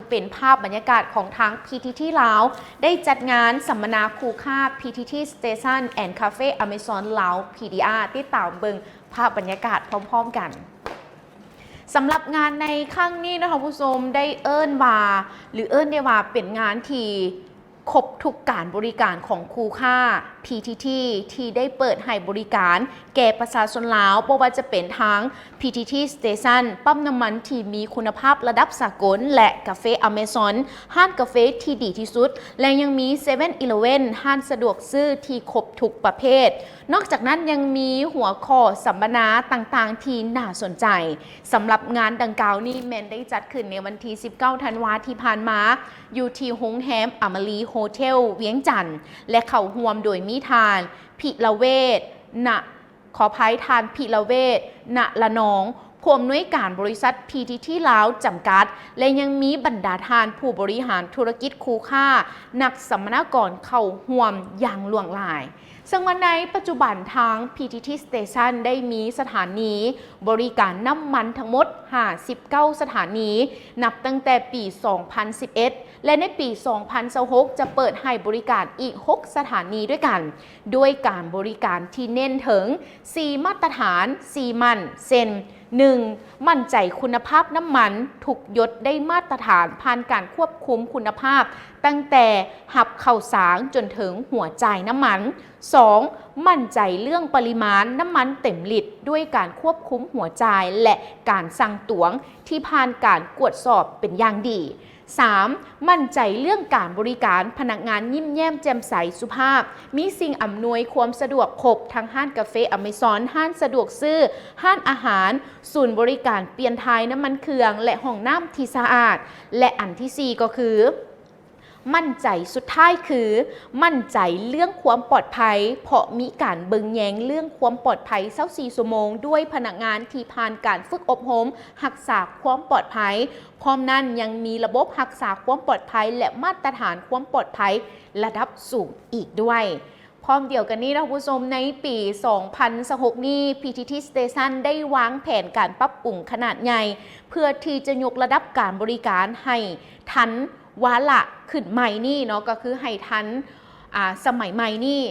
ເປັນພາບບັນຍາກາດຂອງທາງ PTT ລາວ ໄດ້ຈັດງານສຳມະນາຄູ່ຄ້າ PTT Station and Cafe Amazon ລາວ PDR ຕິດຕາມເບິ່ງພາບບັນຍາກາດພ້ອມໆກັນ. ສຳລັບງານໃນຄັ້ງນີ້ເນາະ ທ່ານຜູ້ຊົມ ໄດ້ເອີ້ນວ່າ ຫຼື ເອີ້ນໄດ້ວ່າເປັນງານທີ່ຄົບທຸກການບໍລິການຂອງຄູ່ຄ້າ PTT ທີ່ໄດ້ເປີດໃຫ້ບໍລິການແກ່ປະຊາຊົນລາວ, ບໍ່ວ່າຈະເປັນທາງ PTT Station ປ້ຳນ້ຳມັນທີ່ມີຄຸນນະພາບລະດັບສາກົນ ແລະ ກາເຟ Amazon ຮ້ານກາເຟທີ່ດີທີ່ສຸດ ແລະ ຍັງມີ Seven Eleven ຮ້ານສະດວກຊື້ທີ່ຄົບທຸກປະເພດ. ນອກຈາກນັ້ນຍັງມີຫົວຂໍ້ສຳມະນາຕ່າງໆທີ່ໜ້າສົນໃຈ. ສຳລັບງານດັ່ງກ່າວນີ້ແມ່ນໄດ້ຈັດຂຶ້ນໃນວັນທີສິບເກົ້າ ທັນວາທີ່ຜ່ານມາ ຢູ່ທີ່ໂຮງແຮມ Amari Hotel ວຽງຈັນ ແລະ ເຂົ້າຮ່ວມໂດຍມີທ່ານ ພິລະເວດ ນະ ຂໍອະໄພ ທ່ານ ພິລະເວດ ນະລະນອງ ຜູ້ອຳນວຍການບໍລິສັດ PTT ລາວ ຈຳກັດ ແລະ ຍັງມີບັນດາທ່ານຜູ້ບໍລິຫານທຸລະກິດຄູ່ຄ້າ, ນັກສຳມະນາກອນເຂົ້າຮ່ວມຢ່າງຫຼວງຫຼາຍ. ເຊິ່ງວ່າໃນປັດຈຸບັນທາງ PTT Station ໄດ້ມີສະຖານີບໍລິການນ້ຳມັນທັງໝົດຫ້າສິບເກົ້າສະຖານີ ນັບຕັ້ງແຕ່ປີສອງພັນສິບເອັດ ແລະ ໃນປີສອງພັນຊາວຫົກ ຈະເປີດໃຫ້ບໍລິການອີກຫົກສະຖານີດ້ວຍກັນ, ດ້ວຍການບໍລິການທີ່ເນັ້ນເຖິງສີ່ມາດຕະຖານ, ສີ່ໝັ້ນ ເຊັ່ນ ໜຶ່ງ ໝັ້ນໃຈຄຸນນະພາບນ້ຳມັນ, ທຸກຢົດໄດ້ມາດຕະຖານຜ່ານການຄວບຄຸມຄຸນນະພາບ ຕັ້ງແຕ່ຮັບເຂົ້າສາງຈົນເຖິງຫົວຈ່າຍນ້ຳມັນ. ສອງ ໝັ້ນໃຈເລື່ອງປະລິມານນ້ຳມັນເຕັມລິດ ດ້ວຍການຄວບຄຸມຫົວຈ່າຍ ແລະ ການສັ່ງຕວງທີ່ຜ່ານການກວດສອບເປັນຢ່າງດີ. ສາມ ໝັ້ນໃຈເລື່ອງການບໍລິການ, ພະນັກງານຍິ້ມແຍ້ມແຈ່ມໃສ, ສຸພາບ, ມີສິ່ງອຳນວຍຄວາມສະດວກຄົບ ທັງຮ້ານກາເຟ Amazon, ຮ້ານສະດວກຊື້, ຮ້ານອາຫານ, ສູນບໍລິການປ່ຽນຖ່າຍນ້ຳມັນເຄື່ອງ ແລະ ຫ້ອງນ້ຳທີ່ສະອາດ. ແລະ ອັນທີສີ່ກໍຄື ໝັ້ນໃຈສຸດທ້າຍຄື ໝັ້ນໃຈເລື່ອງຄວາມປອດໄພ ເພາະມີການເບິ່ງແຍງເລື່ອງຄວາມປອດໄພຊາວສີ່ຊົ່ວໂມງ ດ້ວຍພະນັກງານທີ່ຜ່ານການຝຶກອົບຮົມຮັກສາຄວາມປອດໄພ. ພ້ອມນັ້ນຍັງມີລະບົບຮັກສາຄວາມປອດໄພ ແລະ ມາດຕະຖານຄວາມປອດໄພລະດັບສູງອີກດ້ວຍ. ພ້ອມດຽວກັນນີ້ເນາະ ທ່ານຜູ້ຊົມ, ໃນປີສອງພັນຊາວຫົກນີ້ PTT Station ໄດ້ວາງແຜນການປັບປຸງຂະໜາດໃຫຍ່ ເພື່ອທີ່ຈະຍົກລະດັບການບໍລິການໃຫ້ທັນວາລະຂຶ້ນໃໝ່ນີ້ເນາະ, ກໍຄືໃຫ້ທັນ ອ່າ ສະໄໝໃໝ່ນີ້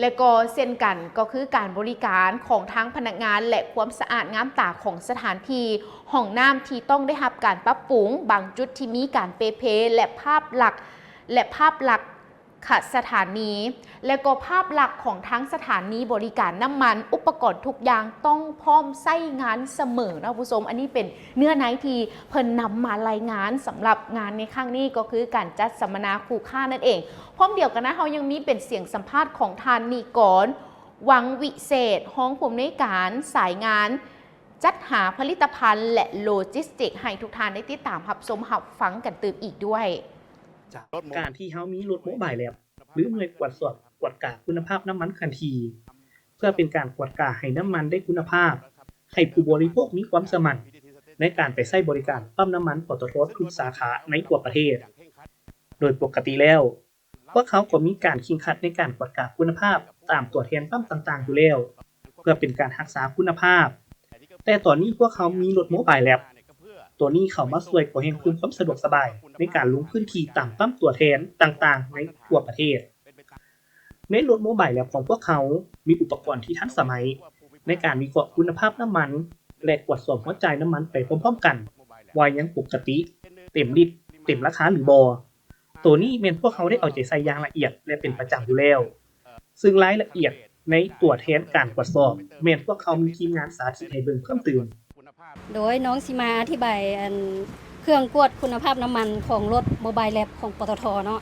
ແລະ ກໍເຊັ່ນກັນ ກໍຄືການບໍລິການຂອງທາງພະນັກງານ ແລະ ຄວາມສະອາດງາມຕາຂອງສະຖານທີ່, ຫ້ອງນ້ຳທີ່ຕ້ອງໄດ້ຮັບການປັບປຸງ, ບາງຈຸດທີ່ມີການເປ່ເພ ແລະ ພາບລັກ ແລະ ພາບລັກ ຂະສະຖານີ ແລະກໍພາບລັກຂອງທາງສະຖານີບໍລິການນ້ຳມັນ, ອຸປະກອນທຸກຢ່າງຕ້ອງພ້ອມໃຊ້ງານສະເໝີເນາະ ຜູ້ຊົມ. ອັນນີ້ເປັນເນື້ອໃນທີ່ເພິ່ນນຳມາລາຍງານສຳລັບງານໃນຄັ້ງນີ້ ກໍຄືການຈັດສຳມະນາຄູ່ຄ້ານັ້ນເອງ. ພ້ອມດຽວກັນນະ ເຮົາຍັງມີເປັນສຽງສຳພາດຂອງທ່ານ ນິກອນ ວັງວິເສດ ຮອງຜູ້ອຳນວຍການສາຍງານຈັດຫາຜະລິດຕະພັນ ແລະ ໂລຈິສຕິກ ໃຫ້ທຸກທ່ານໄດ້ຕິດຕາມຮັບຊົມຮັບຟັງກັນຕື່ມອີກດ້ວຍ. ຈາກການທີ່ເຮົາມີລົດໂມບາຍແລັບ ຫຼື ໜ່ວຍກວດສອບກວດກາຄຸນນະພາບນ້ຳມັນເຄື່ອນທີ່ ເພື່ອເປັນການກວດກາໃຫ້ນ້ຳມັນໄດ້ຄຸນນະພາບ, ໃຫ້ຜູ້ບໍລິໂພກມີຄວາມເຊື່ອໝັ້ນໃນການໄປໃຊ້ບໍລິການປ້ຳນ້ຳມັນ ປຕທ ທຸກສາຂາໃນທົ່ວປະເທດ. ໂດຍປົກກະຕິແລ້ວ, ພວກເຮົາກໍມີການເຄັ່ງຄັດໃນການກວດກາຄຸນນະພາບຕາມຕົວແທນປ້ຳຕ່າງໆຢູ່ແລ້ວ ເພື່ອເປັນການຮັກສາຄຸນນະພາບ. ແຕ່ຕອນນີ້ພວກເຮົາມີລົດໂມບາຍແລັບ ໂຕນີ້ເຂົ້າມາຊ່ວຍກໍແຮ່ງເພີ່ມຄວາມສະດວກສະບາຍໃນການລົງພື້ນທີ່ຕາມປ້ຳຕົວແທນຕ່າງໆໃນທົ່ວປະເທດ. ໃນລົດໂມບາຍແລັບຂອງພວກເຮົາມີອຸປະກອນທີ່ທັນສະໄໝໃນການວິເຄາະຄຸນນະພາບນ້ຳມັນ ແລະ ກວດສອບຫົວຈ່າຍນ້ຳມັນໄປພ້ອມໆກັນ ວ່າຍັງປົກກະຕິ, ເຕັມລິດ, ເຕັມລາຄາ ຫຼື ບໍ່. ໂຕນີ້ແມ່ນພວກເຮົາໄດ້ເອົາໃຈໃສ່ຢ່າງລະອຽດ ແລະ ເປັນປະຈຳຢູ່ແລ້ວ. ເຊິ່ງລາຍລະອຽດໃນຕົວແທນການກວດສອບ ແມ່ນພວກເຮົາມີທີມງານສາທິດໃຫ້ເບິ່ງເພີ່ມຕື່ມ. ໂດຍ ນ້ອງຊິມາອະທິບາຍ ອັນ ເຄື່ອງກວດຄຸນນະພາບນ້ຳມັນຂອງລົດໂມບາຍແລັບຂອງ ປຕທ ເນາະ.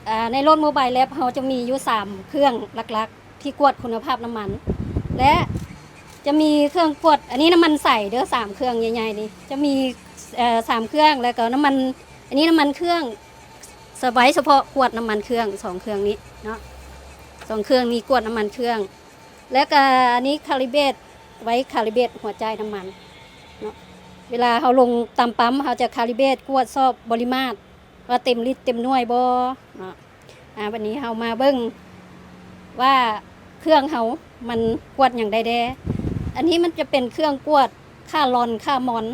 ອາ ໃນລົດໂມບາຍແລັບເຮົາຈະມີຢູ່ສາມເຄື່ອງຫຼັກໆ ທີ່ກວດຄຸນນະພາບນ້ຳມັນ ແລະ ຈະມີເຄື່ອງກວດ ອັນນີ້ນ້ຳມັນໃສເດີ້ ສາມເຄື່ອງໃຫຍ່ໆນີ້ ຈະມີ ເອີ ສາມເຄື່ອງ ແລ້ວກໍນ້ຳມັນ ອັນນີ້ນ້ຳມັນເຄື່ອງ ສະໄວ້ສະເພາະກວດນ້ຳມັນເຄື່ອງ ສອງເຄື່ອງນີ້ເນາະ, ສອງເຄື່ອງນີ້ກວດນ້ຳມັນເຄື່ອງ. ແລ້ວກະອັນນີ້ຄາລີເບດ ໄວ້ຄາລີເບດຫົວຈ່າຍນ້ຳມັນເນາະ. ເວລາເຮົາລົງຕາມປ້ຳ ເຮົາຈະຄາລີເບດກວດສອບບໍລິມາດວ່າເຕັມລິດເຕັມໜ່ວຍບໍ່ເນາະ. ອາ ບັດນີ້ເຮົາມາເບິ່ງວ່າເຄື່ອງເຮົາມັນກວດຫຍັງໄດ້ແດ່. ອັນນີ້ມັນຈະເປັນເຄື່ອງກວດຄ່າລອນ ຄ່າມອນ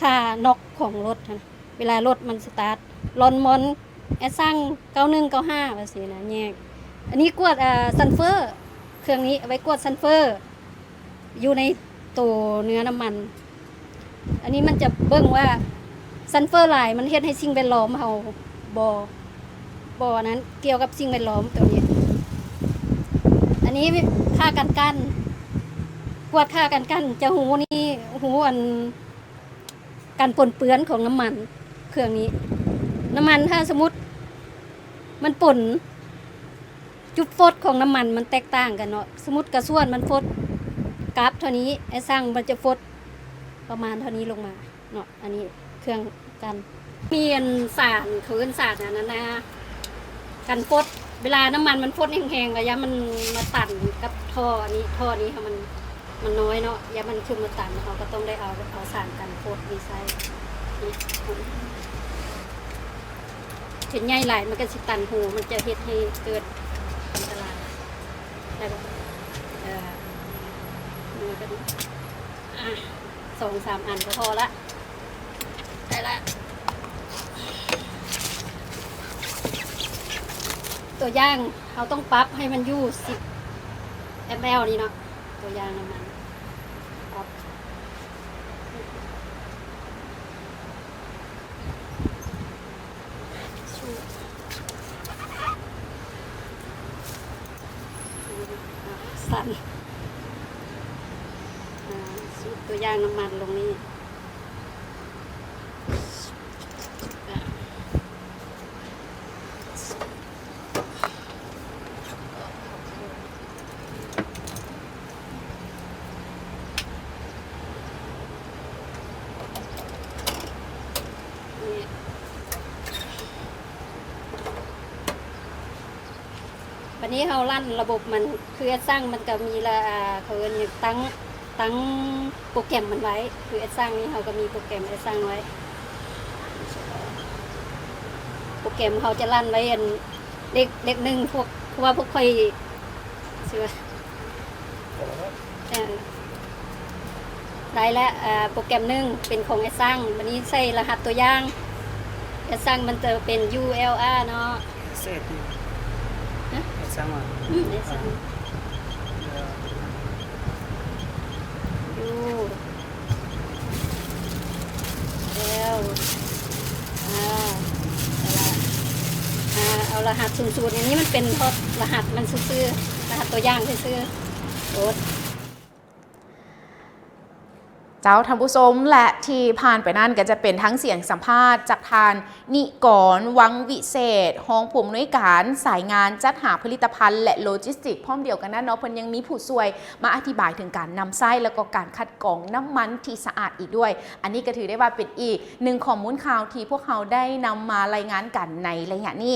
ຄ່ານັອກຂອງລົດຫັ້ນ. ເວ ລາລົດມັນສະຕາດ ລອນມອນ ແອດຊັງ ເກົ້າໜຶ່ງເກົ້າຫ້າ ວ່າຊີ້ນະ ແຍກ. ອັນນີ້ກວດ ອ່າ ຊັນເຟີ ເຄື່ອງນີ້ເອົາໄວ້ກວດຊັນເຟີ ຢູ່ໃນໂຕເນື້ອນ້ຳມັນ. ອັນນີ້ມັນຈະເບິ່ງວ່າຊັນເຟີຫຼາຍມັນເຮັດໃຫ້ສິ່ງແວດລ້ອມເຮົາບໍ່ ບໍ່ອັນນັ້ນ ກ່ຽວກັບສິ່ງແວດລ້ອມໂຕນີ້. ອັນນີ້ຄ່າການກັ່ນ ກວດຄ່າການກັ່ນ ຈະຮູ້ນີ້ ຮູ້ອັນ ການປົນເປື້ອນຂອງນ້ຳມັນເຄື່ອງນີ້. ນ້ຳມັນ ຖ້າສົມມຸດມັນປົນ ຈຸດຟົດຂອງນ້ຳມັນມັນແຕກຕ່າງກັນເນາະ. ສົມມຸດກາຊວນມັນຟົດກາບເທົ່ານີ້ ແອດຊັງມັນຈະຟົດປະມານເທົ່ານີ້ລົງມາເນາະ. ອັນນີ້ເຄື່ອງກັ່ນ ມີອັນສານ ເຂົາເອີ້ນສານອັນນັ້ນນະ ກັນຟົດ. ເວລານ້ຳມັນມັນຟົດແຮງໆ ກະຢ້ານມັນມາຕັນກັບທໍ່ນີ້ ທໍ່ນີ້ ຖ້າມັນ ມັນນ້ອຍເນາະ ຢ້ານມັນຂຶ້ນມາຕັນ ເຮົາກະຕ້ອງໄດ້ເອົາ ເອົາສານກັນຟົດນີ້ໃສ່. ເຮັດໃຫຍ່ຫຼາຍມັນກະຊິຕັນຮູ ມັນຈະເຮັດໃຫ້ເກີດອັນຕະລາຍ. ໄດ້ບໍ່? ເອີ ສອງສາມອັນກະພໍລະ. ໄດ້ລະ. ຕົວຢ່າງ ເຮົາຕ້ອງປັບໃຫ້ມັນຢູ່ສິບແອມແອລນີ້ເນາະ. ຕົວຢ່າງນ້ຳມັນ ປັບ ສູດ ສັ່ນ ອ່າ ສູດຕົວຢ່າງນ້ຳມັນລົງນີ້. ບາດນີ້ເຮົາລັນລະບົບມັນ ຄືແອັດຊັງມັນກະມີລະ ອ່າ ເຂົາເອີ້ນຫຍັງ ຕັ້ງ ຕັ້ງໂປຣແກຣມມັນໄວ້. ຄືແອັດຊັງນີ້ເຮົາກະມີໂປຣແກຣມແອັດຊັງໄວ້ ໂປຣແກຣມເຮົາຈະລັນໄວ້ອັນ ເລກ ເລກໜຶ່ງ ພວກ ເພາະວ່າພວກຂ້ອຍ ຊິວ່າ ເອີ ໄດ້ລະ ເອີ ໂປຣແກຣມໜຶ່ງເປັນຂອງແອັດຊັງ. ບາດນີ້ໃສ່ລະຫັດຕົວຢ່າງ ແອັດຊັງມັນຈະເປັນ ຢູ ແອລ ອາ ເນາະ. ເສດ ຮະ? ແອັດຊັງຫວາ? ອືມ ແອັດຊັງ ເອີ ຢູ ແອລ ອາ ເອົາລະ ອາ ເອົາລະຫັດສູນສູນ. ອັນນີ້ມັນເປັນລະຫັດມັນຊື່ໆ ລະຫັດຕົວຢ່າງຊື່ໆ. ໂອດ ເຈົ້າ ທ່ານຜູ້ຊົມ ແລະ ທີ່ຜ່ານໄປນັ້ນກະຈະເປັນທັງສຽງສຳພາດຈາກທ່ານ ນິກອນ ວັງວິເສດ ຮອງຜູ້ອຳນວຍການສາຍງານຈັດຫາຜະລິດຕະພັນ ແລະ ໂລຈິສຕິກ. ພ້ອມດຽວກັນນັ້ນເນາະ ເພິ່ນຍັງມີຜູ້ຊ່ວຍມາອະທິບາຍເຖິງການນຳໃຊ້ ແລະ ກໍການຄັດກອງນ້ຳມັນທີ່ສະອາດອີກດ້ວຍ. ອັນນີ້ກະຖືໄດ້ວ່າເປັນອີກໜຶ່ງຂໍ້ມູນຂ່າວທີ່ພວກເຮົາໄດ້ນຳມາລາຍງານກັນໃນໄລຍະນີ້.